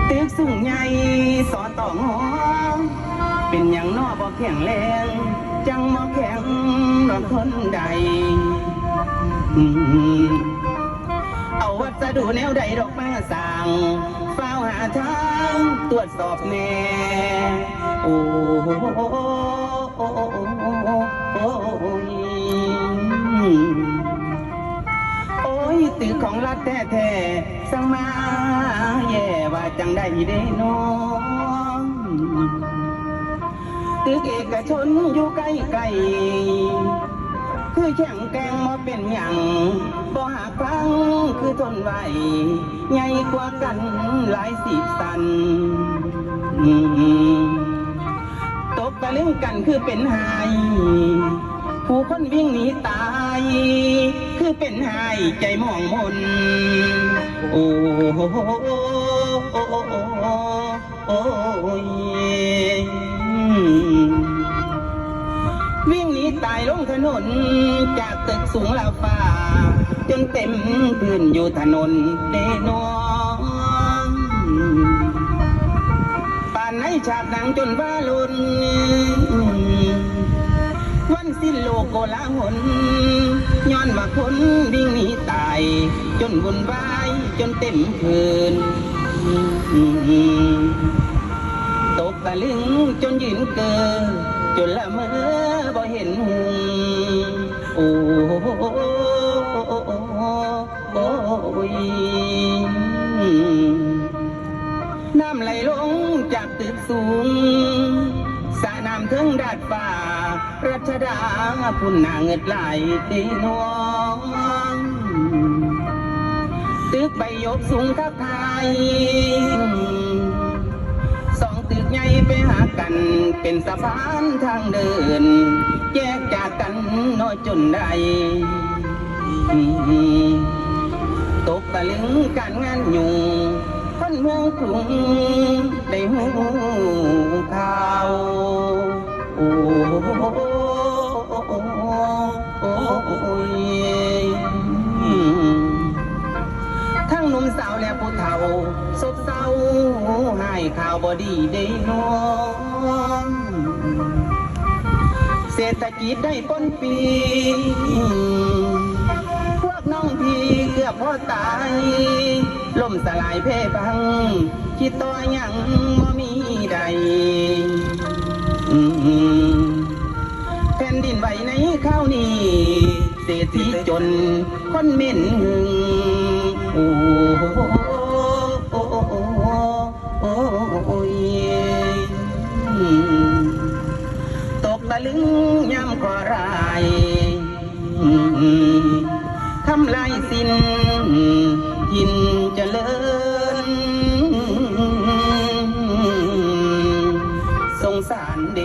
ຕຶກສູງໃຫຍ່ ສຕງ ເປັນຫຍັງນໍບໍ່ແຂງແຮງ ຈັ່ງບໍ່ແຂງ ບໍ່ທົນໄດ້ ເອົາວັດສະດຸແນວໃດດອກມາສ້າງ ຟ້າວຫາທາງຕວດສອບແນ່ ໂອ້ ໂອ້ຍ ໂອ້ຍ ຕຶກຂອງລັດແທ້ໆ ສັ່ງມາແຍ່ວ່າຈັ່ງໃດເດນໍ ຕຶກເອກະຊົນຢູ່ໃກ້ໆ ຄືແຂງແກ່ງບໍ່ເປັນຫຍັງ ບໍ່ຫັກພັງຄືທົນໄຫວ ໃຫຍ່ກວ່າກັນຫຼາຍສິບຊັ້ນ ຕົກຕະລຶງກັນຄືເປັນໄຫ້ ຜູ້ຄົນວິ່ງໜີຕາຍ ຄືເປັນໄຫ້ໃຈໝອງມົນ ໂອ້ ໂອ້ຍ ວິ່ງໜີຕາຍລົງຖະໜົນ ຈາກຕຶກສູງລາວຟ້າ ຈົນເຕັມພື້ນຢູ່ຖະໜົນເດນໍ ປານໃນສາກໜັງຈົນວ່າຫຼົ່ນ ວັນສິ້ນໂລກໂກລາຫົນ ຍ້ອນວ່າຄົນວິ່ງໜີຕາຍ ຈົນວຸ່ນວາຍ ຈົນເຕັມພື້ນ ຕົກຕະລຶງຈົນຢືນເກີ ຈົນລະເມີບໍ່ເຫັນຮຸ່ງ ໂອ້ ໂອ້ຍ ນ້ຳໄຫຼລົງຈາກຕຶກສູງ ສະນ້ຳເທິງດາດຟ້າ ລັດຊະດາພຸ້ນໜ້າເງີດຫຼາຍເດນ້ອງ ຕຶກໃບຍົກສູງຄັກທ້າຍ ສອງຕຶກໃຫຍ່ໄປຫາກັນ ເປັນສະພານທາງເດີນ ແຍກຈາກກັນເນາະຈົນໄດ້ ຕົກຕະລຶງການງານຫຍຸ້ງ ຄົນເມືອງກຸງໄດ້ຮູ້ຂ່າວ ໂອ້ ໂອ້ຍ ທັງໜຸ່ມສາວແລະຜູ້ເຖົ້າ ສົບເສົ້າຮ້າຍຂ່າວບໍ່ດີເດນ້ອງ ເສດຖະກິດໄດ້ປົນປີ ພວກນ້ອງພີ່ເກືອບພໍຕາຍ ລົ້ມສະຫຼາຍເພພັງ ຄິດຕໍ່ຫຍັງບໍ່ມີໃດ ແຜ່ນດິນໄຫວໃນຄາວນີ້ ເສດຖີຈົນຄົນເໝັນຫຶງ ໂອ້ ໂອ້ຍ ຕົກຕະລຶງຍາມເຄາະຮ້າຍ ທຳລາຍສິ້ນຖິ່ນຈະເລີນ ສົງສານເດ.